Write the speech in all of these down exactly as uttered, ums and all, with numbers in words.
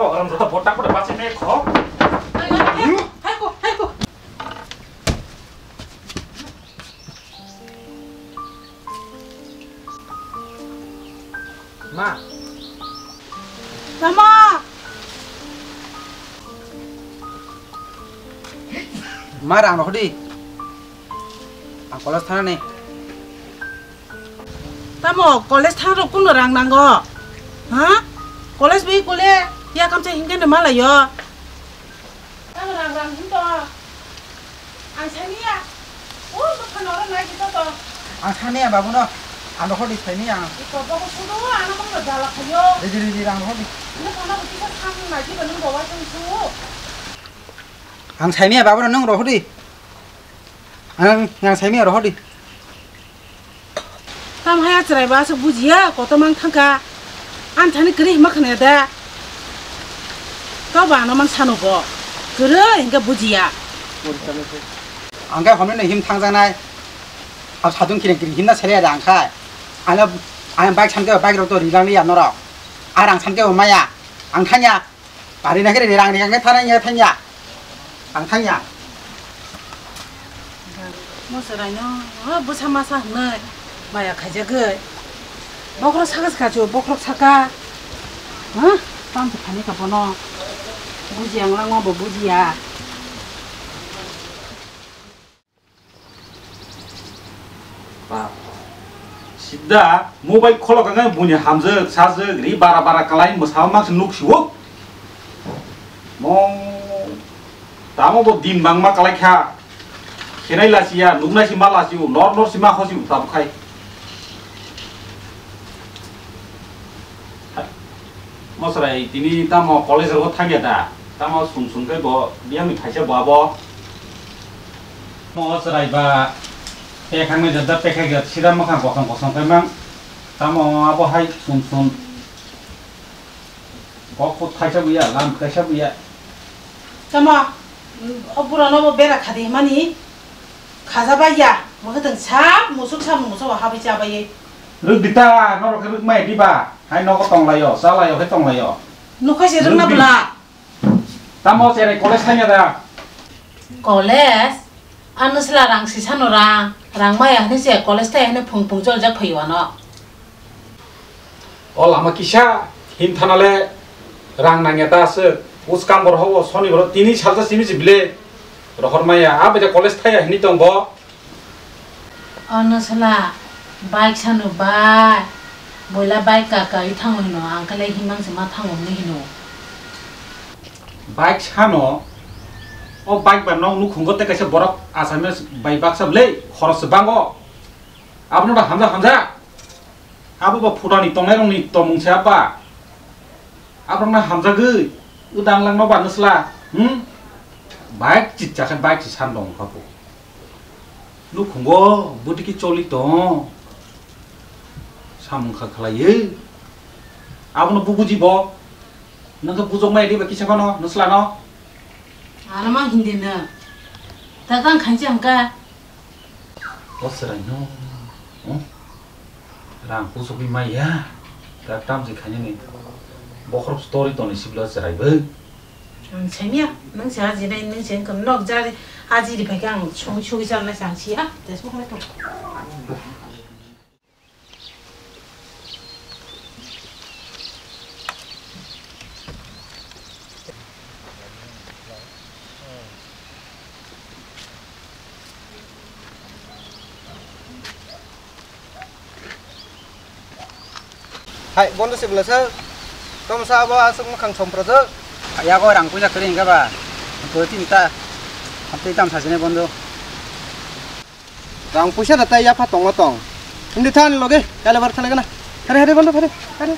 Orang jota botak pada pasti neko. Ayo, ayo, ayo, ayo. Ma. Tamo. Ma, rang rok di. Ang college thana ni. Tamo college thang rok kuno rang nango? Ha? College bai kule ya kamsa hingke no malayo. Ang rang rang hin to. Ang sani ya. O bwkha noro nai kita to. Ang sani ya babu no. Ang rokho di sani ya. Iko bobo sudo ano mong jala khayo. Di di di di rang rokho di. Ino kono bwkha sam nai kita nung bawa sung su. Ang sani ya babu no nung rokho di. Ang, ang sani ya rokho di. Tam haya chwrai ba aswk bujiya, kotor mang thangka. Ani thani kwrwi hima khna da. Kau ba ano mang sano bo. Kwrwi hingke bujiya. Ang khe homni no him thangjaknai. Abo sadung kireng kireng himna sele da ang khai. Ano, ano bike sanke bike rok to rilangli ya norok. Ar ang sanke bo maya. Ang thanya. Pari na khe rang rang khe thana ya thanya. Ang thanya. Mo chwraino, o bwsa masa hwnwi maya khaijagwi. Bokhorok saka se kachu, bokhorok saka. Ha? Tamo thani ka bono. Bujiya ang langma bo bujiya. Ba, sida mobile kholo kangkhe buini hamjwk sajwk ri bara bara kalai mwsama mangsi nuk siwo. Mo tamo bo din bangma kalai kha. Khenai lasiya, nuknai si ma lasiyo, nor nor si ma hosiyo tabuk khai. Mosrai tini tamo college rogo thangya da? Tamo sum sum khe bo biyangni phaisa bo abo. Mosrai ba pekhangni jada pekha gya sida mwkhang kosong kosong khe mang. Tamo abo hai sum sum. Kok kok thaisa buya, lam kaisa buya. Tamo o bura no bo bera khadi mani. Khaja bai ya, mwkhwtwng sap musuk sap musuk habai cha bai. Rwk di ta, norok khe rwk mai di ba? Hai nogo tong lai o, cha lai o, khe tong lai o. Nukhai se rwk na bwla. Tamo cherai college thangya da? College? Ano sla rang sisa no rang, rang maya hwnwi se college thai hwnwi phung phung chol jak phai o ano. O lama kisa himthana le rang nangya ta aswk. Uskang borok hobo soni borok tini salsa simi se bile rohor maya. A bai college thaya hini tong bo. Ono sala bike sano bai. Boila bike ka ka i thango hino, ang kale himang se ma thango hino hino. Bike sano, o bike ba nok nukhungo te kaisa borok Assamese bai baksa bile, khoros se bango. Abono da hamja hamja. Abo ba phutani tongnairokni tongmung se abba. Aborokno hamjagwi, wdang langno ba nwsla, hmm? Bike chitsa khe bike se san tong kha bo. Nukhungo bwtwi khe choli tong. Samung kha khlaiwi. Abono bo buji bo. Nwng khe bujok maya diba kisa phano nwslano? Ano mang hindi no. Ta tang khanchi hangka. O chwraino, hmm? Rang kusugwi maya, ta tamjwi khainani bokhorok story toni sibla chwraibo. Ang saimya, nwng se ajinai, nwng se wngkha nok jari ajiri phaikhe ang songwi sugwi chanai se ang siya, jesmo khlai tong. Hai, bondo se bwlasa. Tamo sa abo aswk mwkhang somprojak. Yago rang puisa kwrwi hwnkhe ba. Bo tini ta. Hamtwi tam sajini bondo. Rang puisa da tai yapha tongma tong. Hindi than loge, kale bar thale gana. Hari hari bondo hari. Hari.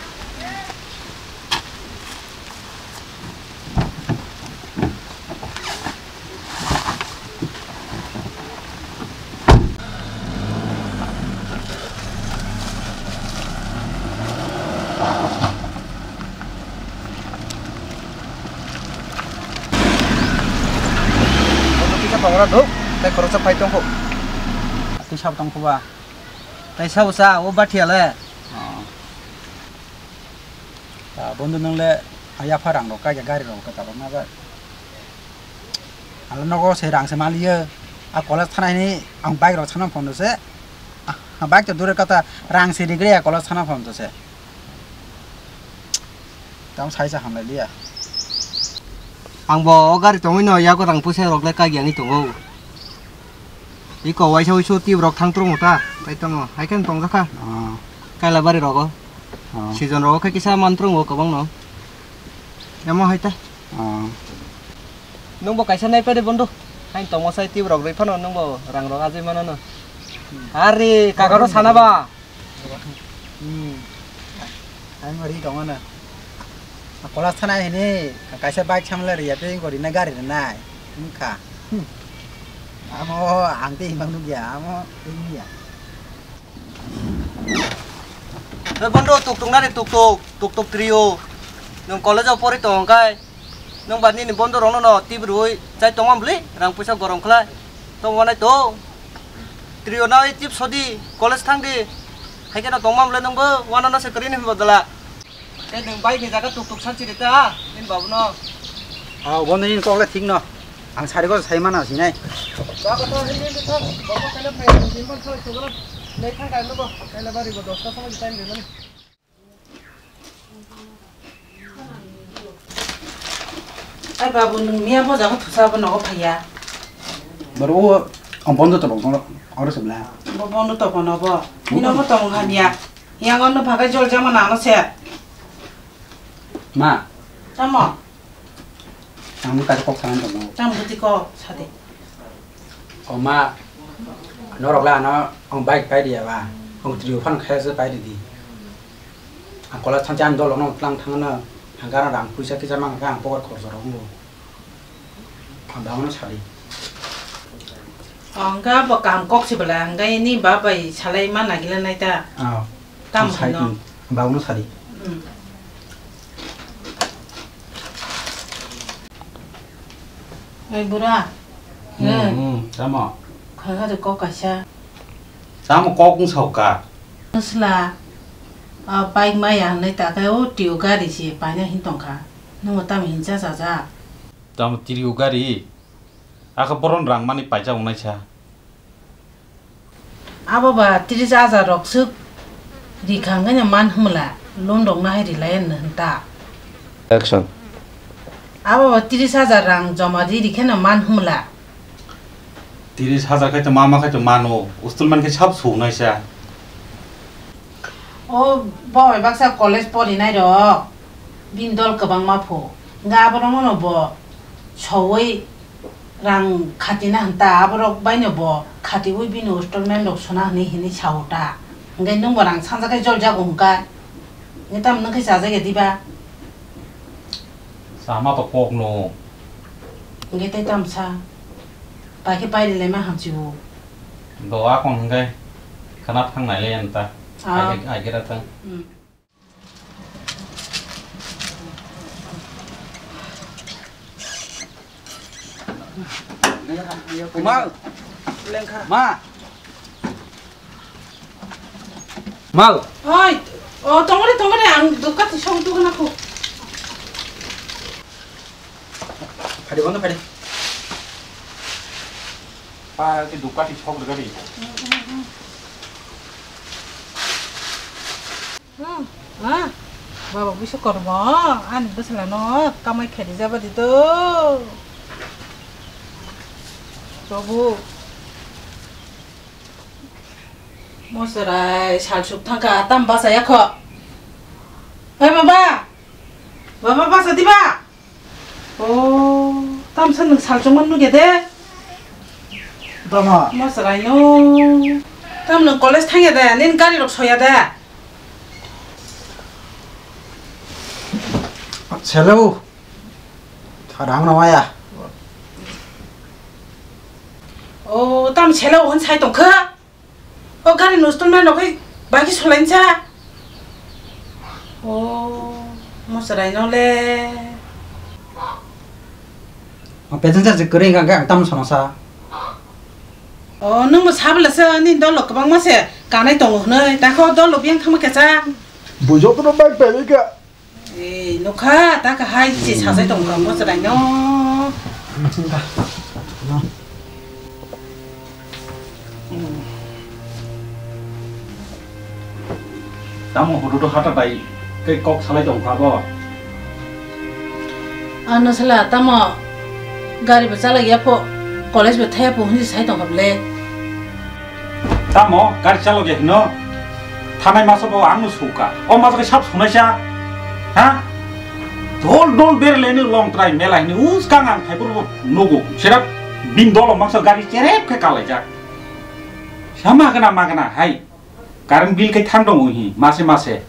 Kisa tongra duk, tai khoroksa phai tongkho. Tei sabo tongkho ba. Tai sabo sa, o bathia le. Ah, bondo nang le. Ayapha rang rok kaiya gari rok kata rok na ba. Alo nogo se rang se maliyo. A college thanai ni ang bike rok sana phone se. Ah, bike to dure kata rang se rigre ya college sana phone to se. Tamo sai sa hamlai liya. Ang bo o gari tongwi no yago rang puisa rok le kagi ani tongo. Iko waisa wisu tip rok thang tongo ta, tai tongo. Hai khe tong jakha. Ah. Kaila bari rogo. Ah. Season rogo khe kisa man tongo kwbang no. Emo hai ta. Ah. Nung bo kaisa nai pare bondo. Hai tongmo sai tip rok rwi phano nung bo rang rok ajai manano. Hmm. Are kaka ro sana ba. Hmm. Ang ri tong ano. Kolas thana hini kaisa bike samla ri ya, tei gori na gari na nai. Wngkha. Hmm. Amo ang tei imang nugya, amo tei nugya. Hei bondo, tuk tuk nani tuk tuk, tuk tuk trio. Nung college o pori tong kai. Nung ba nini bondo rokno no tip rwi chai tongma bwlwi rang puisa gorom khlai. Tong wanai to. Trio na tip sodi college thang di. Hai khe no tongma bwlwi nung bo wana no se kwrwi ni hwnba dala. Tei nung bike ni jaga tuk tuk san chiri ta nini babu no. Ah, bondo nini kok le thik no. Ang sari ko sai mana sinai. Ba ko to hini ni thang. Ba ko kala phai ni ban thoi to. Nei thang kai no bo. Kala bari bo dosta samaj time de mani. Ai babu, nung miya bo jaga thusa bo nogo phaiya. Boro o, ang bondo to bong oro se bla. Bo bondo to kono bo. Ino bo tong hamya. Yang ono phagai jol jama nano se. Ma. Tamo. Ang kaisa kok sana tongo. Tamo bwtwi kok sade. O ma, norok le ano ang bike pai riya ba, ang trio phan khe se pai ridi. Ang kola thansa ang dolo no tlang thang no, ang gara rang puisa kisa mang kha ang pocket khorsa rok ngo. Ang bang no sadi. Ang ga bo kam kok si bela, ang ga ini ba bai salai ma nagila nai ta. Ah. Tam sai hino. Bang no sadi. Hmm. Oi bura. Hmm, hmm, tamo. Khaga de kok kaisa. Tamo kok wng sauka. Nusla. A bike maya hwnwi ta khe o tio gari se paina hin tongkha. Nungo tamo hinsa sajak. Tamo trio gari. Akha boron rang mani paijak wngnai sa. Abo ba tris hajar rok swk rikha hwnkhe no man hwnla, loan rok no hai rilai hwn ta. Action. Abo ba tris hajar rang joma di rikhe no man hwnla. Tris hajar khai to mama khai to mano, ustul man khe sab sunaisa. O bo bai baksa college porinai rok, bini dol kwbangma phu, hwnkhe aborokno no bo sowui rang khatina hwn ta, aborok baino bo khatiui bini installment rok suna hwnwi hinwi sao ta. Hwnkhe nwng bo rang sansa khe jol jago hwnka. Hwnkhe tamo nwng khe chajak ya diba? Sama to kok no. Hwnkhe tei tamo sa? Pai khe pai rwlai ma hamsio. Do a kon hwnkhe khana thang nai le yan ta. Ah. Ai, ai khe ra thang. Hmm. Ma. Lengkha. Ma. Ma. Oi. O, tongore, tongore, ang duka ti song duka na ko. Phadi bondo phadi. Pa ti duka ti song duka di. Hmm, hmm, hmm. Hmm, ha? Baba, bisa kormo, ani bwsala no kamai khaidi jaba di do. Prabhu. Mosarai sal suk thangka, tam basa yakho. Hei baba, baba basa diba? O, tamsa nwng salchungma nugya de? Tamo? Mosarai no. Tam nwng college thangya de, nini gari rok soya de? Selo. Rang no maya. O, tam selo hwn sai tongkha. O gari nuston na nokhai bagi solainsa. O mosarai no le. O passenger je kwrwi hwnkha hwnkhe ang tamo sono sa. O nwng bo sabla se ani dolo kwbangma se kanai tongo hwnwi. Dakho dolo biyang thangma kecha. Bo jotono bike pailai kha. Ei, nukha, ta kahai se sajai tongkha, mo chwraino. Tamo hududu hata bai tei kok salai tongkha bo. Ano sala tamo gari bo chalai ya pho, college bo thaya pho hinwi sai tongkha bole. Tamo gari chalok ya hino? Thanai masa bo ang no suka. O masa ke sab sunai sa. Ha? Dol dol berle ni long trai mela hini us kang ang thai buru nugu. Serap bin dol masa gari cherep ke kalai jak. Sama kena magana hai. Current bill kai thang dong uhi mase mase.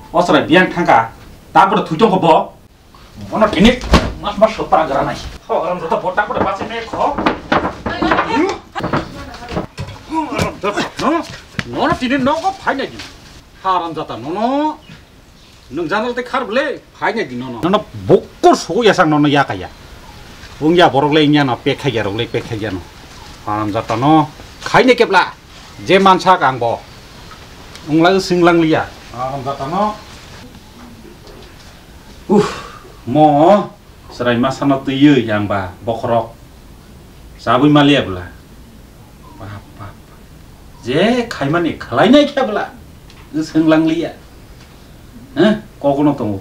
Osra biang thangka. Tapor thui tong ko bo. Ono tini mas mas sopra gara nai. Ho, haram jata botak botak basi me kho. Haram jata, no? Nono tini nogo phai nai di. Haram jata, nono. Nung janal te khar bole, phai nai di nono. Nono bokor sogo yasang nono ya kaya. Wng ya borok le wng ya no, pek khai ya rok le pek khai ya no. Haram jata no. Khai ne kepla. Je mansak ang bo. Wng la sing lang liya. Haram jata no. Uff, mo chwrai masano twiwi yang ba bokhorok chabwi maliya bwla. Bap, bap, bap. Je khaimani khlainai khe bwla. Swng lang liya. Heh, kokno tongo.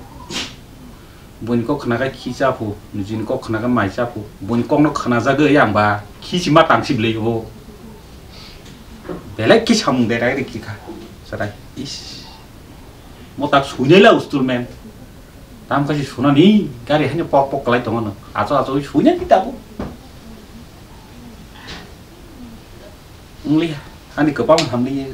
Buini kok khnaga khi chaphu, nijini kok khnaga mai chaphu. Buini kokno khnajagwi yang ba khi sima tangsi bwlai bo. Belai khe samung de rai rikha. Chwrai. Is. Mo tak suinai la ustul men. Tam kasi sunani gari hani pok pok kalai tongo no. Acho acho suinai di tabu. Ungli hani kwpang hamli.